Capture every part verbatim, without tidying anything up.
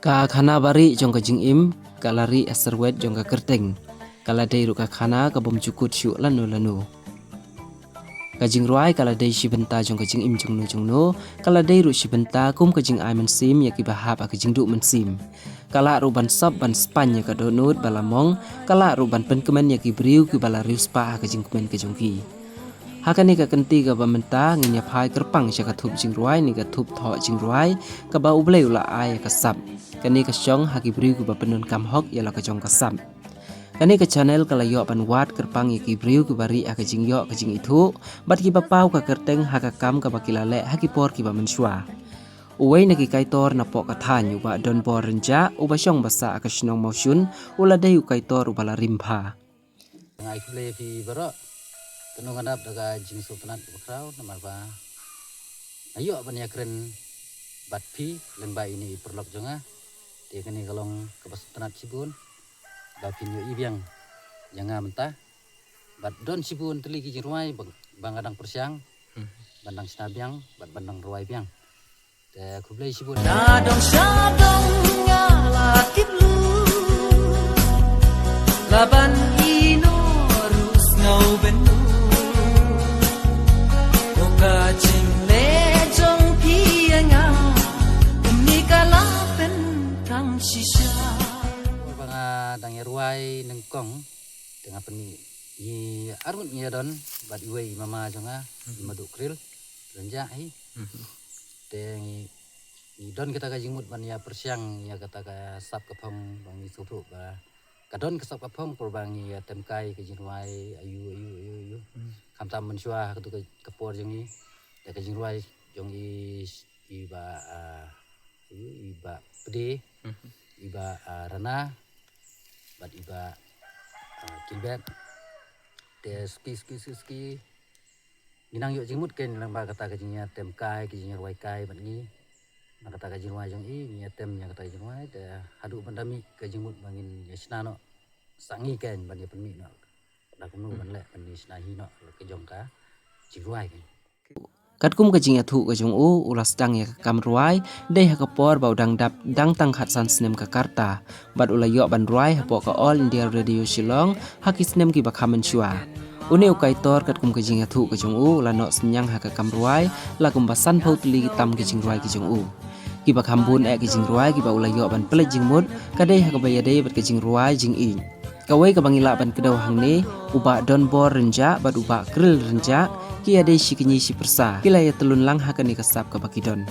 Ka khana barieh jong ka jingim ka la rieh ha serwet jong ka kyrteng. Ka la dei ruh ka khana ka bym ju kut shuh lano lano. Ka jingrwai ka la dei shi bynta jong ka jingim jongno jongno, ka la dei ruh shi bynta kum ka jingai mynsiem ïa kiba hap ha ka jingduh mynsiem. Ka lah ruh ban sop ban span ïa ka dohnud ba la mong, ka lah ruh ban pynkmen ïa ki briew kiba la riewspah ha ka jingkmen ka jong ki. Ha kane ka kynti kaba mynta ngin ïa phai kyrpang sha ka thup jingrwai ne ka thup thoh jingrwai kaba U Blei u la ai ïa ka sap. Kane ka shong ha ki briew kiba pyndonkam hok ïa la ka jong ka sap. Kane ka channel ka la ïoh ban wad kyrpang ïa ki briew kiba rieh ha ka jingïoh ka jingithuh bad kiba paw ka kyrteng ha ka kam kaba ki la leh ha ki por kiba mynshuwa. Uwei na ki kaitor na poh ka thaiñ, u Bah Donbor Rynjah, uba shong ba sah ha ka shnong Mawshun, u la dei u kaitor uba la rim bha. Nga ai khublei ïa phi baroh. Kano nga dap da ka jingsngewtynnat ba khraw namar ba nga ïoh ban ïakren bad phi lyngba ine i paralok jong nga. Te kane ka long kaba sngewtynnat shibun ba phin ïohi biang ïa nga mynta. Bad don shibun tylli ki jingrwai ba, ba nga dang pyrshang ban dang shna biang bad ban dang rwai biang. Te khublei shibun. Na dong sha dong nga la tip lu. Laban ino rus ngau ben lu. Ko ka jingleh jong phi ïa nga. Kum ni ka la pen tang shisha. Ba nga dang ïa rwai nyngkong. Te nga pynmih ngi arngut ngi ïa don bad iwei i mama jong nga, i Maduh Kril Rynjah hi. Te ngi, ngi don kata ka jingmut ban ïa pyrshang ïa kata ka sap ka phong ba ngi sngewthuh ba ka don ka sap ka phong por ba ngi ïa tem kai ka jingrwai ayu ayu ayu ayu. Khamtam mynshuwa ha katu ka, ka por jong ngi da ka jingrwai jong i, i Bah, ah, ayu, i Bah Pde, i Bah, ah, Rana bad i Bah, ah, Gilbert. Te suki suki suki suki ngi nang ïoh jingmut kein lyngba kata ka jingïatem kai, ka jingïarwai kai bad ngi. Na kata ka jingrwai jong i ngi ïatem ïa kata ka jingrwai te haduh ban da mih ka jingmut ba ngin ïa shna noh sa ngi kein ban ïa pynmih noh. Da kumno ban leh ban ïa shna hi noh ka jong ka jingrwai kein. Katkum ka jingïathuh ka jong u, u la sdang ïa ka kam rwai dei ha ka por ba u dang dap dang tang khatsan snem ka karta bad u la ïoh ban rwai hapoh ka All India Radio Shillong ha ki snem kiba kham mynshuwa. Une u kaitor katkum ka jingïathuh ka jong u, u la noh synñiang ha ka kam rwai la kumba sanphew tylli ki tam ki jingrwai ki jong u. Kiba kham bun eh ki jingrwai kiba u la ïoh ban pynleit jingmut ka dei ha kaba ïadei bad ka jingrwai jingïeit. Kawei kaba ngi lah ban kdew hangne, u Bah Donbor Rynjah bad u Bah Kril Rynjah ki ïadei shi kñi shi pyrsa, ki la ïatyllun lang ha kane ka sap kaba ki don.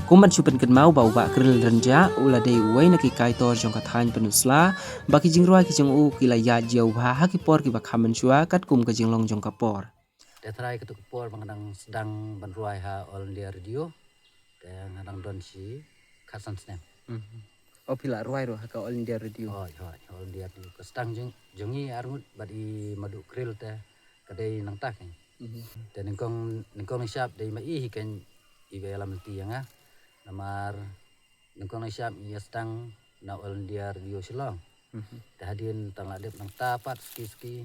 Kum ban shu pynkynmaw ba u Bah Kril Rynjah u la dei uwei na ki kaitor jong ka thaiñ Pynursla, ba ki jingrwai ki jong u ki la ïaid jiaw bha ha ki por kiba kham mynshuwa katkum ka jinglong jong ka por. Te trai katu ka por ba nga dang sdang ban rwai ha All India Radio. Te nga dang don shi khatsan snem. O phi la rwai ruh ha ka All India Radio. Hooid, hooid, All India Radio. Ka sdang jong, jong ngi arngut bad i Maduh Kril te ka dei nangta kein. Te nyngkong, nyngkong nyngshap dei ma i hi kein iba ïalam lynti ïa nga. Namar nyngkong nyngshap ngi ïa sdang na All India Radio Shillong. Te hadien tang la dep nangta pat suki suki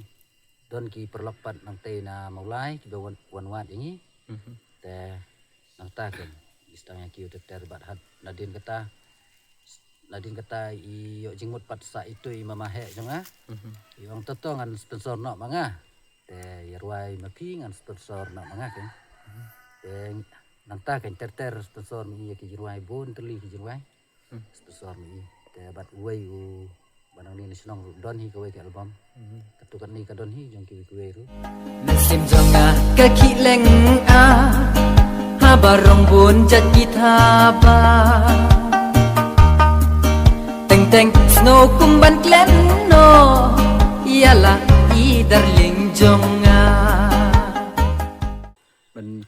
don ki paralok pat nangtei na Mawlai kiba wan, wan wad ïa ngi. Te nangta kein ngi sdang ïa ki u ter ter bad had nadien kata, nadien kata i ïoh jingmut pat sa itu i mama heh jong nga. I ong to to ngan sponsor noh ma nga. Te ïa rwai ma phi ngan sponsor noh ma nga kein. Te nangta kein ter ter sponsor ma i ïa ki jingrwai bun tylli ki jingrwai. Sponsor ma i. Te bad uwei u ba nangne na shnong ruh don hi kawei ka album. Katu katne ka don hi jong kiwei kiwei ruh. Mynsiem jong nga ka khih leng ah, haba rong bun jait ki thaba. Teng teng snow kum ban klet noh, ïa la i darling jong nga.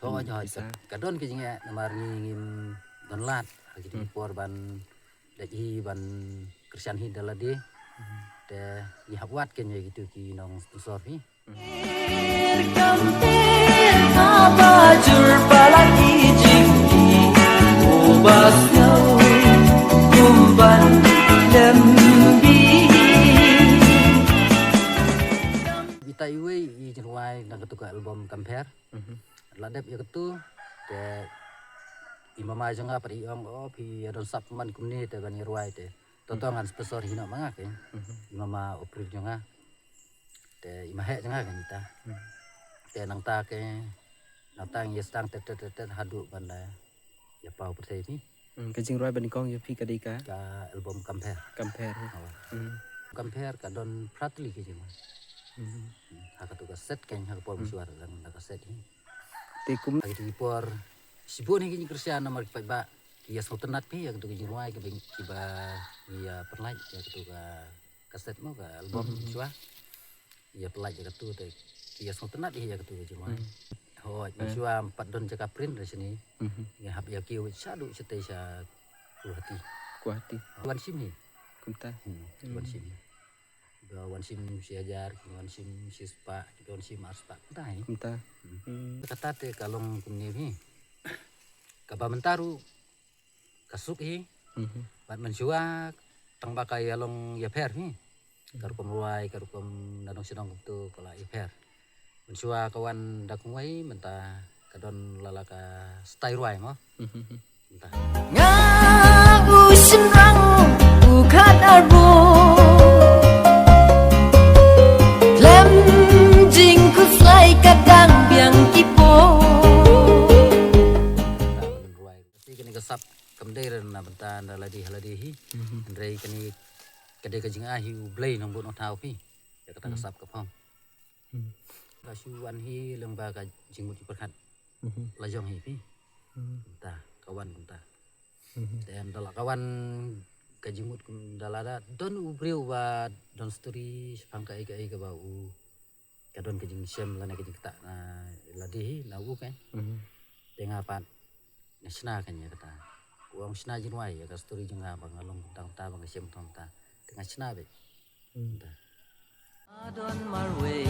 Hooid, hooid. Ka don ka jingeh namar ngi ngim don lad ha kito ki por ban leit hi ban kyrshan hi da lade. Te ngi hap wad kein ïa kito ki nong sponsor hi. Kam ter haba jur palat ki jingkit, u ba sngew kum ban lem bih. Bita iwei i jingrwai na katu ka album Kam Pher. La dep ïa katu te I mama jong nga pat i ong, "O phi ïa don sap man kumne te ban ïa rwai te." To to ngan sponsor hi noh ma nga ke. I mama April jong nga. Te i ma heh jong nga kan ita. Te nangta ke, nangta ngi sdang te te te te haduh ban da ïa paw pyrthei ni. Hmm, ka jingrwai ba nyngkong ïa phi ka dei ka? Ka album Compare. Compare. Oh. Hmm. Compare ka don phra tylli ki jingrwai. Hmm. Hmm, ha katu ka set kan ha ka por mynshuwa dang da ka set hi. Te kum ha katu ki por shibun hi ki jingkyrshan namar ki paidbah ki ïa sngewtynnat phi ïa katu ki jingrwai kiba ngi ïa pynlait ïa katu ka kaset mo ka album mynshuwa. Ïa pynlait ïa katu te ki ïa sngewtynnat ïa katu ka jingrwai. Hooid, mynshuwa pat don jaka print da shini. Ngi hap ïa kiew shaduh shatei sha Guwahati. Guwahati. Wan shim hi. Kumta. Wan shim hi. Ba wan shim shi hajar, ki wan shim shi spah, ki wan shim ar spah. Kumta hi. Kumta. Kata te ka long kumne hi. Kaba mynta ruh ka suk hi. Bad mynshuwa tang ba ka ïa long ïapher hi. Ka rukom rwai, ka rukom na dong shnong kumtu ka la ïapher. Mynshuwa ka wan da kumwei mynta ka don la la ka style rwai mo. Mynta. Nga u shynrang u khat arbu. Khlem jingkhuslai ka dang biang ki por. Te kane ka sap kam dei re na bynta na lade ha lade hi. Hynrei kane ka dei ka jingai hi U Blei Nongbud Nongthaw hi. Ïa kata ka sap ka phong. Ka shu wan hi lyngba ka jingmut jingpyrkhat la jong hi phi. Kumta ka wan kumta. Te da la ka wan ka jingmut kum da la da don u briew ba don story shaphang kaei kaei kaba u ka don ka jingshem lane ka jingktah na lade hi na u kan. Te nga pat nga shna kan ïa kata. U ong shna jingrwai ïa ka story jong nga ba nga long kumta kumta ba nga shem kumta kumta. Te nga shna beit. Kumta. Don marwei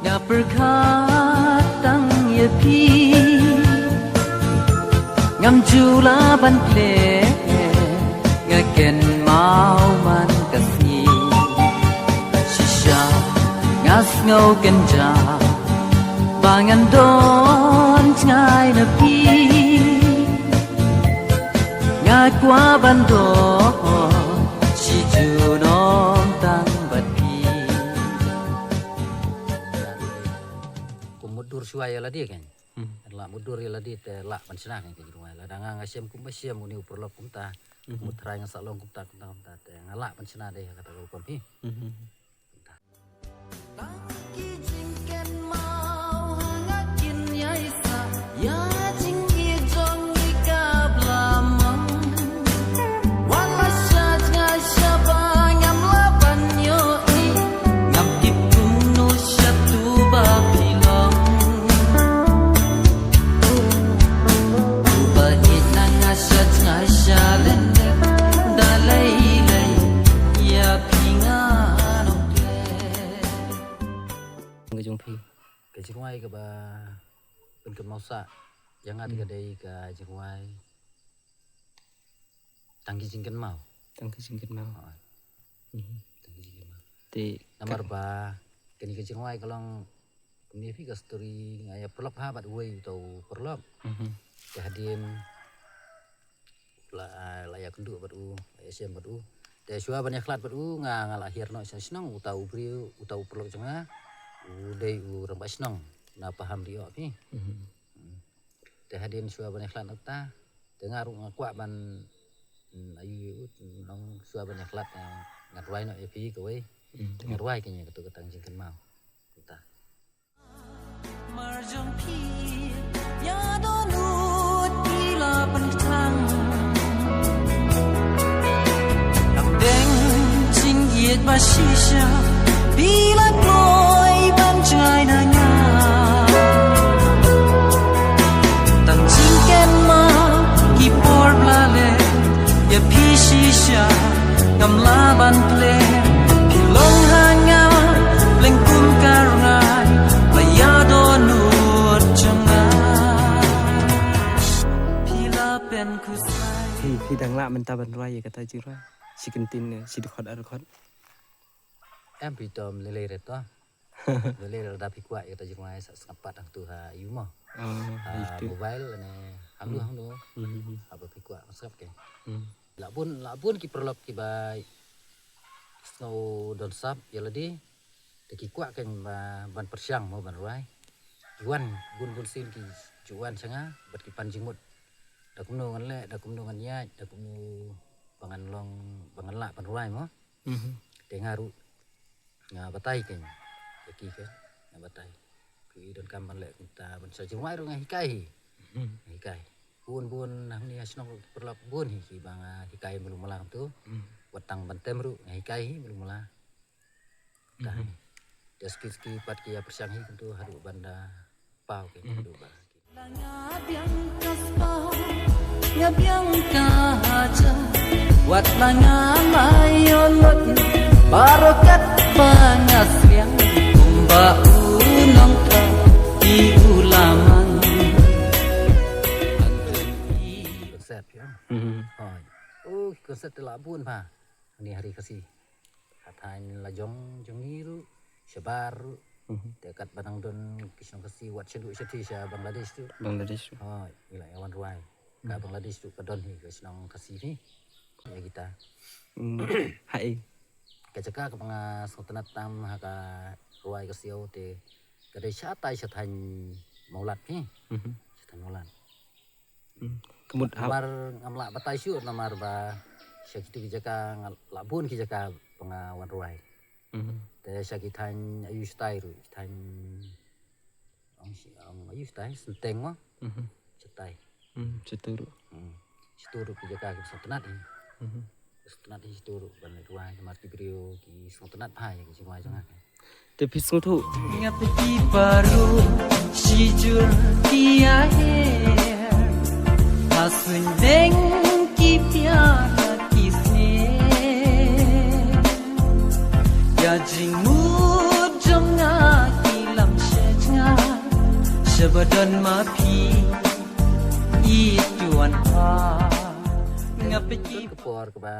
nga pyrkhat tang ïa phi. Ngam ju lah ban klet nga kynmaw man ka sngi. Shisha nga sngew kynjah ba ngan don jngai na phi. Nga kwah ban don shi junom tang bad phi. Kum mutdur shuwa ïa lade kan. Lah mutdur ïa lade te lah ban shna kan ka jingrwai. Lada nga nga shem kumba shem une u paralok kumta. Mut trai nga sa long kumta kumta kumta te nga lah ban shna dei ha kata ka rukom hi. Tang ki jingkynmaw ha nga kin ïai sah ïa jingïeit jong ngi kaba la mang. Wat la sha jngai sha ba ngam lah ban ïohi, ngam tip kumno sha tu ba phi long. Uba ïeit na nga sha jngai sha lyndet da lei lei ïa phi nga nongklet. Ka jong phi. Ka jingrwai kaba pynkynmaw sah ïa nga te ka dei ka jingrwai Tang ki jingkynmaw. Tang ki jingkynmaw. Tang ki jingkynmaw. Te namar ba kane ka jingrwai ka long kumne phi ka story nga ïa paralok ha bad uwei uta u paralok. Te hadien la la ïa kynduh bad u, la ïa shem bad u. Te shuwa ban ïa khlad bad u nga nga la hiar noh sha shnong uta u briew uta u paralok jong nga. U dei u rangbah shnong na Paham Ri-oh phi. Te hadien shuwa ban ïa khlad na kata te nga ruh nga kwah ban ayu ïa u nong shuwa ban ïa khlad nga rwai noh ïa phi kawei. Te nga rwai kane katu ka Tang jingkynmaw. Kata. Mar jong phi ïa don ut phi la pynkthang. Ngam deng jingïeit ba shisha phi la kloi ban jngai na nga. Tang jingkynmaw ki por ba la leh ïa phi shisha ngam lah ban klet. Phi long ha nga pleng kum ka rngai ba ïa don ut jong nga. Phi la pynkhuslai. Phi phi dang lah mynta ban rwai ïa kata jingrwai shi kyntien ne shi dkhot ar dkhot. Em phi tom lei lei re to. Lele lada phi kwah ïa kata jingrwai sa sngap pat hangtu ha ïu mo. Ha mobile ne hangno hangno. Haba phi kwah sngap ke. La bun, la bun ki paralok kiba sngew don sap ïa lade. Te ki kwah kein ba ban pyrshang mo ban rwai. Ki wan bun bun sien ki ju wan sha nga bad ki pan jingmut. Da kumno ngan leh, da kumno ngan ïaid, da kumno ba ngan long, ba ngan lah ban rwai mo. Te nga ruh nga batai kein ïa ki, kein nga batai. Ki donkam ban leh kumta ban sa jingrwai ruh nga hikai hi. Nga hikai. Bun bun hangne ha shnong ruh ki paralok bun hi kiba nga hikai malu mala kumtu. Wat tang ban tem ruh nga hikai hi malu mala. Te suki suki pat ki ïa pyrshang hi kumtu haduh ban da paw kein haduh ba. Nga biang ka spah, nga biang ka haja. Wat la nga la ïoh lut, baroh katba nga sliang, kumba u nongthoh ki u la mang. Konsert ïa. Hooid. Oh, konsert te la bun bha. Ni ha ri Khasi. Ha thaiñ la jong jong ngi ruh, shabar ruh. Te katba nang don ki shnong Khasi wat shaduh shathie sha Bangladesh ruh. Bangladesh ruh. Hooid, ngi la ïa wan rwai. Ka Bangladesh ruh ka don hi ka shnong Khasi hi. Ïa kita. Haei? Ka jaka kaba nga sngewtynnat tam ha ka rwai ka siaw te ka dei shatai sha thaiñ Mawlad hi. Sha thaiñ Mawlad. Ka mut ha. Namar ngam lah batai shuh namar ba sha kitu ki jaka nga lah bun ki jaka ba nga wan rwai. Te sha ki thaiñ ayu shatai ruh, ki thaiñ ong shi, ong ayu shatai, Synteng mo. Shatai. Shitu ruh. Shitu ruh ki jaka ki sngewtynnat hi. Sngewtynnat hi shitu ruh ban leit rwai namar ki briew ki sngewtynnat bha ïa ki jingrwai jong nga. Te phi sngewthuh. Nga phi ki paru shi jur ki aher. Ha suiñ deng ki piara ki sne. Ïa jingmut jong nga ki lam shet nga. Sha ba don ma phi i tuan pha. Nga phi ki. Ka por kaba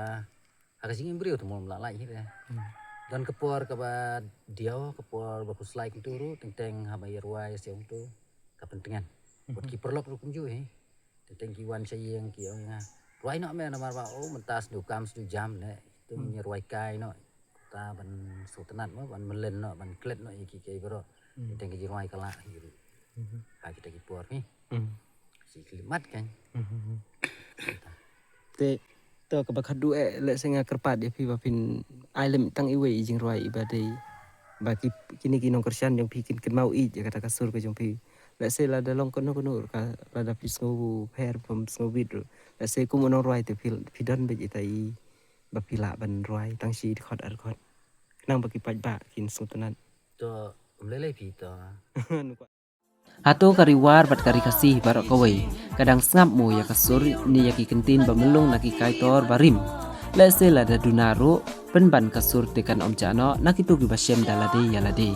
ha ka jingim briew te mom la lai hi re. Don ka por kaba diaw, ka por ba khuslai kumtu ruh, teng teng haba ïa rwai siaw kumtu ka pyntngen. Bad ki paralok ruh kumjuh hi. Teng teng ki wan sha ïing ki ong ïa nga, rwai noh me, namar ba oh mynta shu kam shu jam ne. Te ngin ïa rwai kai noh. Ta ban sngewtynnat mo, ban mlien noh, ban klet noh ïa ki kiei baroh. Teng teng ki jingrwai ka lah hi ruh. Ha kita ki por hi. Shi khyllipmat kan. Te to kaba khadduh eh, lehse nga kyrpad ïa phi ba phin ai lem tang iwei i jingrwai iba dei ba ki, kine ki nongkyrshan jong phi kin kynmaw ïeit ïa kata ka sur ka jong phi. Lehse lada long kano kano ka, lada phi sngewpher, phim sngewbit ruh, lehse kum u nongrwai te phi, phi don beit ita i ba phi lah ban rwai tang shi dkhot ar dkhot khnang ba ki paidbah kin sngewtynnat. To, ym lei lei phi to. Hato ka Ri War bad ka Ri Khasi baroh kawei ka dang sngap mo ïa ka sur ne ïa ki kyntien ba mlung na ki kaitor barim. Lehse lada duna ruh pynban ka sur te kan ym jah noh na kito kiba shem da lade ïa lade.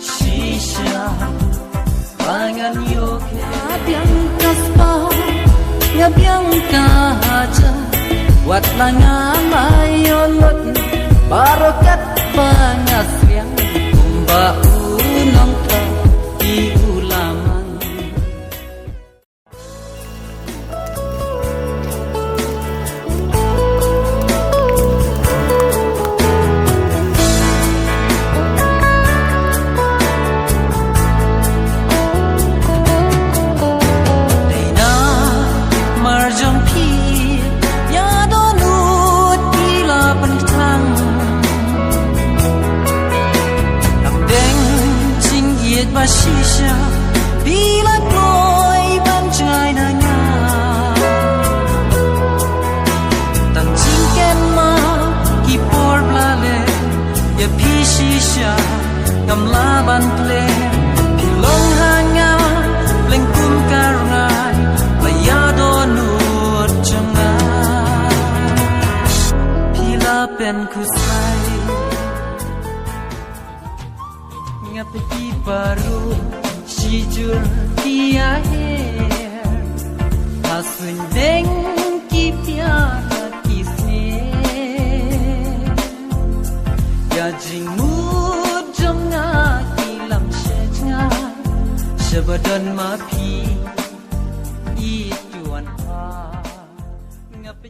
Shisha, ba ngan ïoh. Nga biang ka spah, nga biang ka hajar. Wat la nga la ïoh lut, baroh katba nga sliang. Kumba u nongthoh ki u la mang. Dei namar jong phi ïa dohnud phi la pynthang. Lam deng jingïeit ba shisha phi la kloi ban jngai na nga. Tang jingkynmaw ki por ba la leh ïa phi shisha ngam lah ban plie. Phi long ha nga pleng kum ka rngai ba ïa dohnud jong nga. Phi la pynkhuslai. Nga phi ki paru shi Ki jur ki aher, ha suiñ deng ki piar ki sne. Ya jingmut jong nga ki lam shet nga, shaba don ma phi i tuan pha. Nga phi